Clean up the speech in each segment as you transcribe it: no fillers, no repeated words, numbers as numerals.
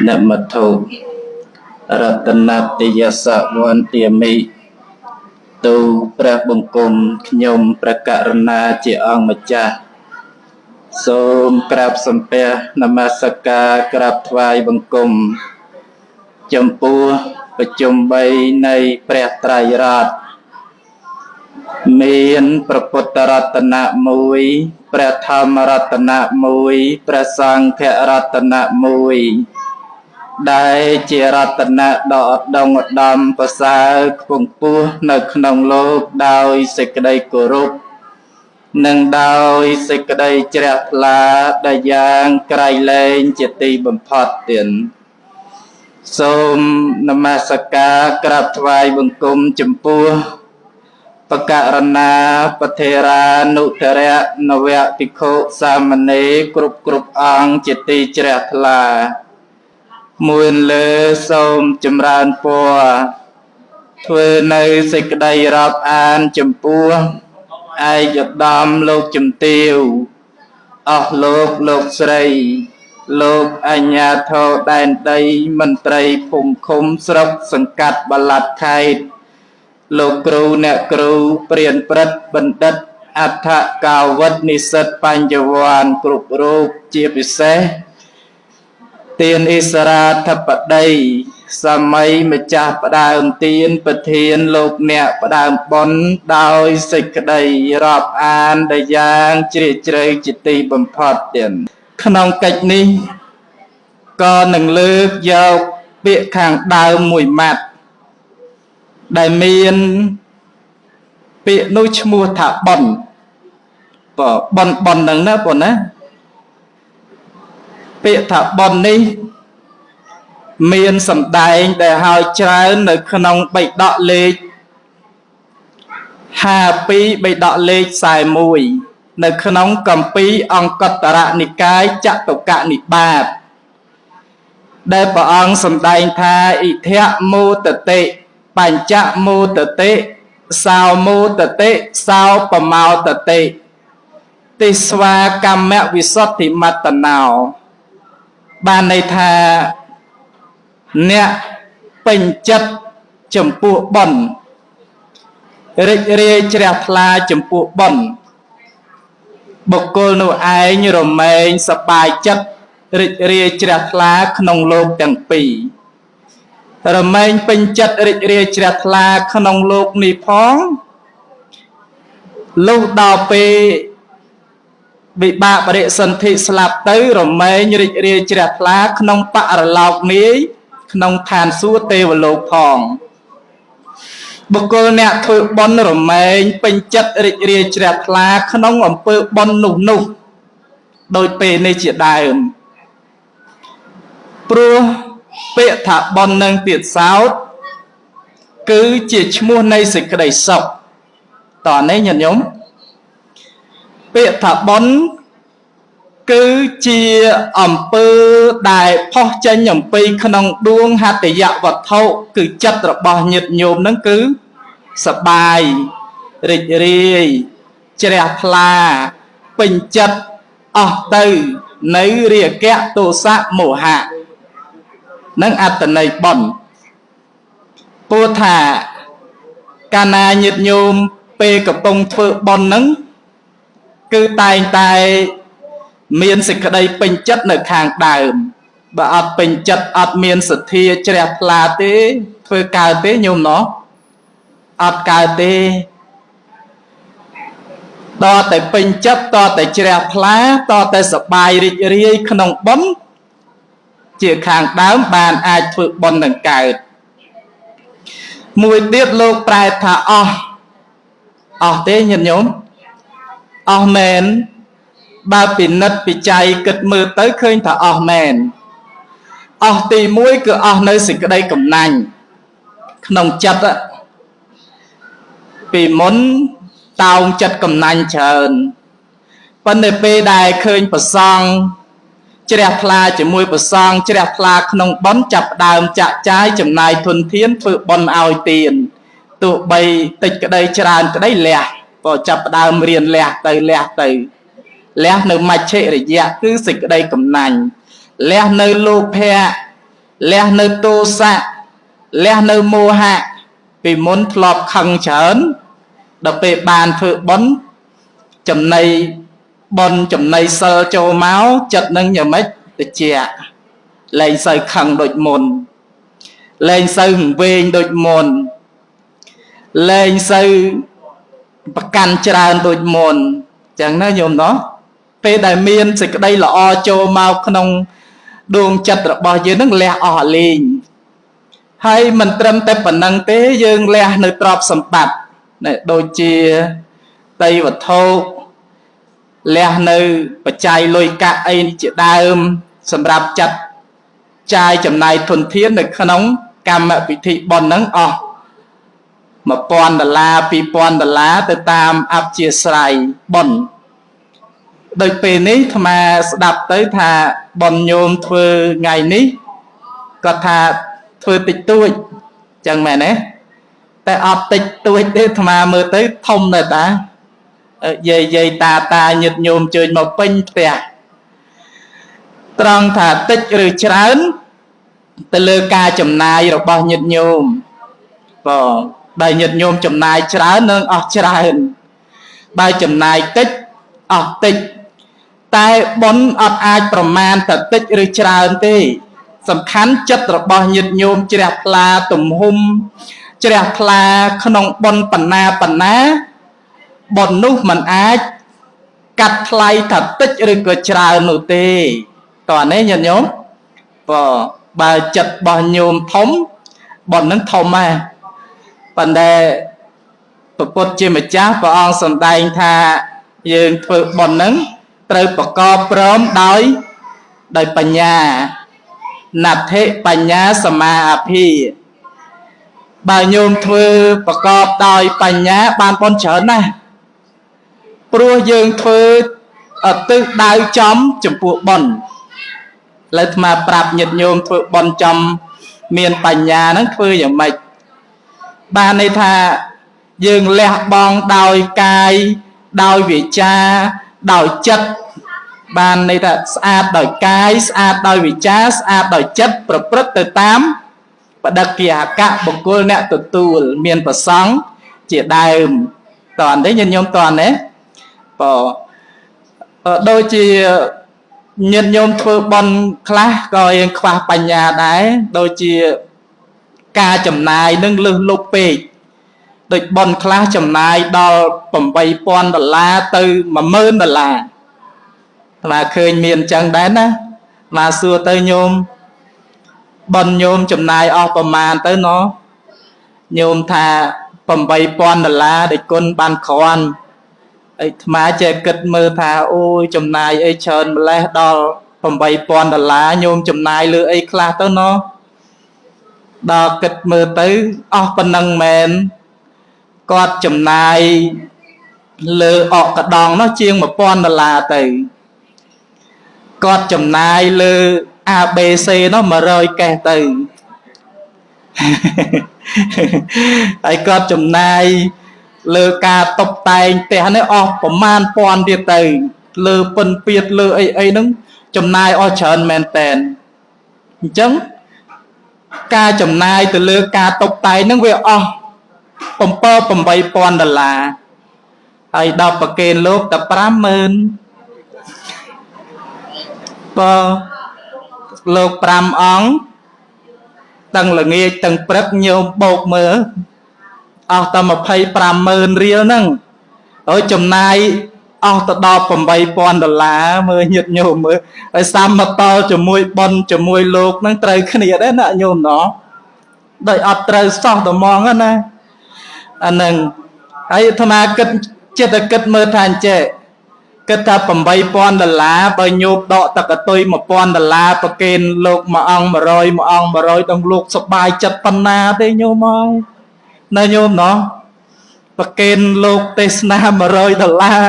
នមត្ថុរតនតយសវន្ទាមិទូព្រះបង្គំខ្ញុំព្រះករុណាជាអង្គម្ចាស់សូមក្រាបសំពះនមស្ការក្រាបថ្វាយបង្គំចំពោះប្រជុំ3នៃព្រះត្រៃរតន៍មានព្រះពុទ្ធរតនៈមួយព្រះធម្មរតនៈមួយព្រះសង្ឃរតនៈមួយដែលជារតនៈដ៏ឧត្តមឧត្តមប្រសើរខ្ពង់ខ្ពស់នៅក្នុងលោកដោយសេចក្តីគោរពនិងដោយសេចក្តីជ្រះថ្លាដែលយ៉ាងក្រៃលែងជាទីបំផុតទៀតសូមនមស្ការក្រាបថ្វាយបង្គំចំពោះបករណាពធេរានុធរៈនវភិក្ខុសាមណេរគ្រប់គ្រប់អង្គជាទីជ្រះថ្លាមួយលើសូមចម្រើនពរធ្វើនៅសេចក្តីរាប់អានចំពោះឯកឧត្តមលោកជំទាវអស់លោកលោកស្រីលោកអញ្ញាធរដែនដីមន្ត្រីភូមិឃុំស្រុកសង្កាត់បលាត់ខេត្តលោកគ្រូអ្នកគ្រូព្រានព្រឹត្តបណ្ឌិតអដ្ឋកាវិតនិស្សិតបញ្ញវន្តគ្រប់រូបជាពិសេសទានអិសរាធិបតីសម័យម្ចាស់ផ្ដើមទានប្រធានលោកអ្នកផ្ដើមបុណ្យដោយសេចក្តីរាប់អានដែលយ៉ាងជ្រាលជ្រៅជាទីបំផុតទៀតក្នុងកិច្ចនេះក៏នឹងលើកយកពាក្យខាងដើមមួយម៉ាត់ដែលមានពាក្យនោះឈ្មោះថាបុណ្យបុណ្យបុណ្យហ្នឹងណាបងណាពាក្យថាបុណ្យនេះមានសម្ដែងដែលហើយច្រើននៅក្នុងបិដកលេខ52បិដកលេខ41នៅក្នុងគម្ពីរអង្គតរនិកាយចតុកនិបាតដែលព្រះអង្គសម្ដែងថាអិធៈមោទតិបញ្ចមោទតិសោមោទតិសោបមោទតិទិស្វាកម្មវិសុទ្ធិមត្តណោបានន័យថាអ្នកពេញចិត្តចំពោះបុណ្យរីករាយជ្រះថ្លាចំពោះបុណ្យបុគ្គលនោះឯងរមែងសប្បាយចិត្តរីករាយជ្រះថ្លាក្នុងលោកទាំងពីររមែងពេញចិត្តរីករាយជ្រះថ្លាក្នុងលោកនេះផងលុះដល់ពេលវិបាកបរិសន្ធិស្លាប់ទៅរមែងរីករាយជ្រះថ្លាក្នុងបរលោកនាយក្នុងឋានសួគ៌ទេវលោកផងបុគ្គលអ្នកធ្វើបុណ្យរមែងពេញចិត្តរីករាយជ្រះថ្លាក្នុងអំពើបុណ្យនោះនោះដោយពេលនេះជាដើមព្រោះពាក្យថាបុណ្យនឹងទៀតសោតគឺជាឈ្មោះនៃសេចក្តីសុខតោះនេះញាតិញោមពាក្យថាបុណ្យគឺជាអំពើដែលផុសចេញអំពីក្នុងដួងហតយវត្ថុគឺចិត្តរបស់ញាតិញោមហ្នឹងគឺសប្បាយរីករាយជ្រះថ្លាពេញចិត្តអស់ទៅនៅរាគៈទោសៈមោហៈនិងអត្តន័យបុណ្យពោលថាកាលណាញាតិញោមពេលកំពុងធ្វើបុណ្យហ្នឹងគឺតែងតែមានសេចក្តីពេញចិត្តនៅខាងដើមបើអត់ពេញចិត្តអត់មានសទ្ធាជ្រះថ្លាទេធ្វើកើតទេញោមណោះអត់កើតទេតតែពេញចិត្តតតែជ្រះថ្លាតតែសប្បាយរីករាយក្នុងបុណ្យជាខាងដើមបានអាចធ្វើបុណ្យនឹងកើតមួយទៀតលោកប្រែថាអស់អស់ទេញាតិញោមអស់មែនបើពិនិត្យពិច័យគិតមើលទៅឃើញថាអស់មែនអស់ទី1គឺអស់នៅសេចក្តីកំណាញ់ក្នុងចិត្តពីមុនតោងចិត្តកំណាញ់ច្រើនប៉ុន្តែពេលដែលឃើញប្រសង់ជ្រះថ្លាជាមួយប្រសង់ជ្រះថ្លាក្នុងបុណ្យចាប់ដើមចាក់ចាយចំណាយធនធានធ្វើបុណ្យឲ្យទានទោះបីតិចក្តីច្រើនក្តីលះក៏ចាប់ដើមរៀនលះទៅលះទៅលះនៅមជ្ឈិរយៈគឺសេចក្តីកំណាញ់លះនៅលោភៈ លះនៅទោសៈលះនៅមោហៈពីមុនធ្លាប់ខឹងច្រើនដល់ពេលបានធ្វើបុណ្យចំណីបុណ្យចំណីសិលចូលមកចិត្តនឹងយ៉ាងម៉េចតិចលែងសូវខឹងដូចមុនលែងសូវវែងដូចមុនលែងសូវប្រកាន់ច្រើនដូចមុនចឹងណាញោមណោះពេលដែលមានសេចក្តីល្អចូលមកក្នុងដួងចិត្តរបស់យើងនឹងលះអស់អាលីងហើយមិនត្រឹមតែប៉ុណ្ណឹងទេយើងលះនៅទ្រព្យសម្បត្តិដូចជាតីវត្ថុលះនៅបច្ច័យលុយកាក់អីជាដើមសម្រាប់ចាត់ចាយចំណាយធនធាននៅក្នុងកម្មពិធីបុណ្យហ្នឹងអស់1000ដុល្លារ2000ដុល្លារទៅតាមអព្យាស្រ័យបុណ្យដូចពេលនេះអាត្មាស្ដាប់ទៅថាបុណ្យញោមធ្វើថ្ងៃនេះគាត់ថាធ្វើតិចតួចចឹងមែនទេតែអត់តិចតួចទេអាត្មាមើលទៅធំដែរតាយាយយាយតាតាញាតិញោមជើញមកពេញផ្ទះត្រង់ថាតិចឬច្រើនទៅលើការចំណាយរបស់ញាតិញោមបងបើញាតិញោមចំណាយច្រើននឹងអស់ច្រើនបើចំណាយតិចអស់តិចតែបុណ្យអត់អាចប្រមាណថាតិចឬច្រើនទេសំខាន់ចិត្តរបស់ញាតិញោមជ្រះថ្លាទំហំជ្រះថ្លាក្នុងបុណ្យបណ្ណាបណ្ណាបុណ្យនោះមិនអាចកាត់ថ្លៃថាតិចឬក៏ច្រើននោះទេតោះនេះញាតិញោមបើចិត្តរបស់ញោមធំបុណ្យនឹងធំដែរប៉ុន្តែព្រះពុទ្ធជាម្ចាស់ព្រះអង្គសម្ដែងថាយើងធ្វើបុណ្យនឹងត្រូវប្រកបព្រមដោយបញ្ញាណដ្ឋិបញ្ញាសមាអភិបើញោមធ្វើប្រកបដោយបញ្ញាបានបុណ្យច្រើនណាស់ព្រោះយើងធ្វើឧទ្ទិសដៅចំចំពោះបុណ្យឥឡូវអាត្មាប្រាប់ញាតិញោមធ្វើបុណ្យចំមានបញ្ញាហ្នឹងធ្វើយ៉ាងម៉េចបានន័យថាយើងលះបង់ដោយកាយដោយវាចាដោយចិត្តបានន័យថាស្អាតដោយកាយស្អាតដោយវាចាស្អាតដោយចិត្តប្រព្រឹត្តទៅតាមបដិគិហកៈបុគ្គលអ្នកទទួលមានប្រសង់ជាដើមតើនេះញាតិញោមតើនេះបើដូចជាញាតិញោមធ្វើបុណ្យខ្លះក៏យើងខ្វះបញ្ញាដែរដូចជាការចំណាយនឹងលើសលប់ពេកដូចបុណ្យខ្លះចំណាយដល់8000ដុល្លារទៅ10000ដុល្លារអាត្មាឃើញមានអញ្ចឹងដែរណាអាត្មាសួរទៅញោមបុណ្យញោមចំណាយអស់ប្រមាណទៅណោះញោមថា8000ដុល្លារដែលគុណបានគ្រាន់អីអាត្មាចេះគិតមើលថាអូយចំណាយអីច្រើនម្លេះដល់8000ដុល្លារញោមចំណាយលើអីខ្លះទៅណោះដល់គិតមើលទៅអស់ប៉ុណ្ណឹងមែនគាត់ចំណាយលើអកកដងនោះជាង1000ដុល្លារទៅគាត់ចំណាយលើ ABC នោះ100កេះទៅហើយគាត់ចំណាយលើការតុបតែងផ្ទះនេះអស់ប្រមាណពាន់ទៀតទៅលើពិនពៀតលើអីអីហ្នឹងចំណាយអស់ច្រើនមែនតែនអញ្ចឹងការចំណាយទៅលើការតុបតែងហ្នឹងវាអស់7 8000ដុល្លារហើយដល់ប្រគេនលោកតែ50000បើលោក5អង្គទាំងល្ងាចទាំងព្រឹកញោមបោកមើលអស់តែ250,000រៀលហ្នឹងហើយចំណាយអស់ទៅដល់8000ដុល្លារមើលញាតិញោមមើលហើយសាមមកតល់ជាមួយបុណ្យជាមួយលោកហ្នឹងត្រូវគ្នាដែរណាញោមណោះដោយអត់ត្រូវសោះត្មងណាអាហ្នឹងហើយអាត្មាគិតចិត្តតែគិតមើលថាអញ្ចេះគិតថា8000ដុល្លារបើញោមដកតកតុយ1000ដុល្លារប្រគេនលោកមួយអង្គ100មួយអង្គ100ដល់លោកសប្បាយចិត្តប៉ុណ្ណាទេញោមអើយណាញោមណោះប្រគេនលោកទេសនា100ដុល្លារ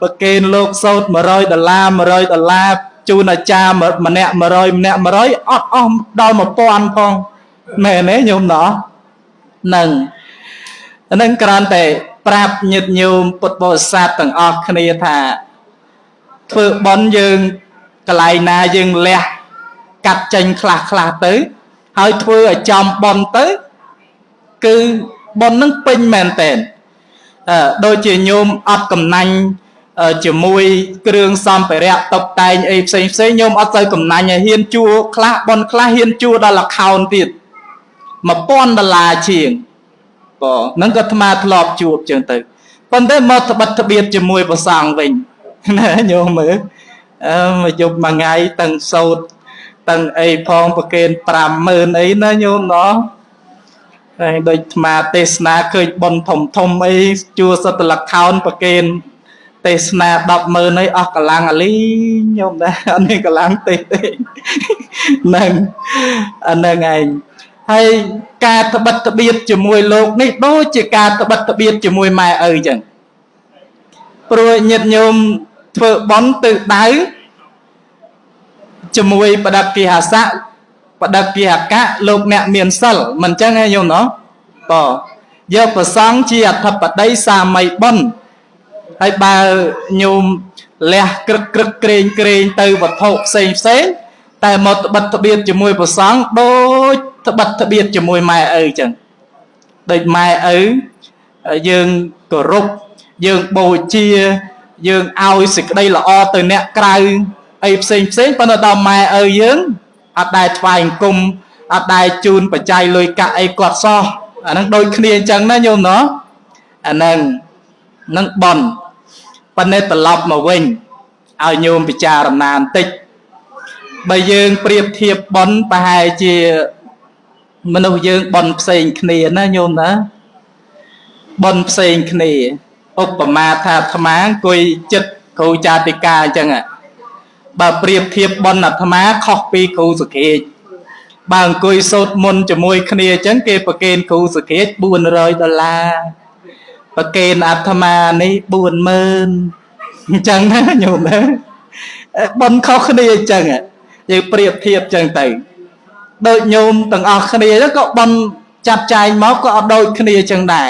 ប្រគេនលោកសោត100ដុល្លារ100ដុល្លារជូនអាចារ្យម្នាក់100ម្នាក់100អត់អស់ដល់1000ផងមែនទេញោមណោះហ្នឹងហ្នឹងគ្រាន់តែប្រាប់ញាតិញោមពុទ្ធបរិស័ទទាំងអស់គ្នាថាធ្វើបុណ្យយើងកន្លែងណាយើងលះ កាត់ចេញខ្លះខ្លះទៅហើយធ្វើឲ្យចំប៉ុនទៅគឺប៉ុននឹងពេញមែនតែនដូចជាញោមអត់កំណាញ់ជាមួយគ្រឿងសម្ភារៈតុបតែងអីផ្សេងផ្សេងញោមអត់ទៅកំណាញ់ឲ្យហ៊ានជួខ្លះប៉ុនខ្លះហ៊ានជួដល់ account ទៀត1000ដុល្លារជាងបងហ្នឹងក៏អាត្មាធ្លាប់ជួបចឹងទៅប៉ុន្តែមកត្បិតត្បៀតជាមួយប្រសងវិញណាញោមមើលអឺមកយប់មួយថ្ងៃទាំងសោតទាំងអីផងប្រកេន50000អីណាញោមណោះហើយដូចអាត្មាទេសនាឃើញប៉ុនធំធំអីជួសតលខោនប្រកេនទេសនា100000អីអស់កម្លាំងអាលីញោមដែរអត់មានកម្លាំងទេទេហ្នឹងអាហ្នឹងឯងហើយការត្បិតត្បៀតជាមួយលោកនេះដូចជាការត្បិតត្បៀតជាមួយម៉ែឪចឹងព្រោះញាតិញោមធ្វើបន់ទិសដៅជាមួយបដកិហសៈបដកិហកៈលោកអ្នកមានសិលមិនចឹងទេញោមណោះបើយកប្រសង់ជាអធិបតីសាមីបុណ្យហើយបើញោមលះក្រឹកក្រឹកក្រែងក្រែងទៅវត្ថុផ្សេងផ្សេងតែមកត្បិតត្បៀតជាមួយប្រសង់ដូចត្បិតត្បៀតជាមួយម៉ែឪចឹងដូចម៉ែឪយើងគោរពយើងបូជាយើងឲ្យសេចក្តីល្អទៅអ្នកក្រៅអីផ្សេងផ្សេងប៉ុន្តែដល់ម៉ែឪយើងអត់ដែលថ្វាយអង្គមអត់ដែលជូនបច្ច័យលុយកាក់អីគាត់សោះអាហ្នឹងដូចគ្នាអញ្ចឹងណាញោមណោះអាហ្នឹងនឹងបន់ប៉ុន្តែត្រឡប់មកវិញឲ្យញោមពិចារណាបន្តិចបើយើងប្រៀបធៀបបន់ប្រហែលជាមនុស្សយើងបន់ផ្សេងគ្នាណាញោមណាបន់ផ្សេងគ្នាឧបមាថាអាត្មាអង្គុយចិត្តគ្រូចាតិកាអញ្ចឹងបើប្រៀបធៀបបន់អាត្មាខុសពីគ្រូសុខេជបើអង្គុយសូត្រមន្តជាមួយគ្នាអញ្ចឹងគេប្រគេនគ្រូសុខេជ400ដុល្លារប្រគេនអាត្មានេះ40000អញ្ចឹងណាញោមណាបន់ខុសគ្នាអញ្ចឹងយើងប្រៀបធៀបអញ្ចឹងទៅដូចញោមទាំងអស់គ្នាក៏បន់ចាត់ចែងមកក៏អត់ដូចគ្នាអញ្ចឹងដែរ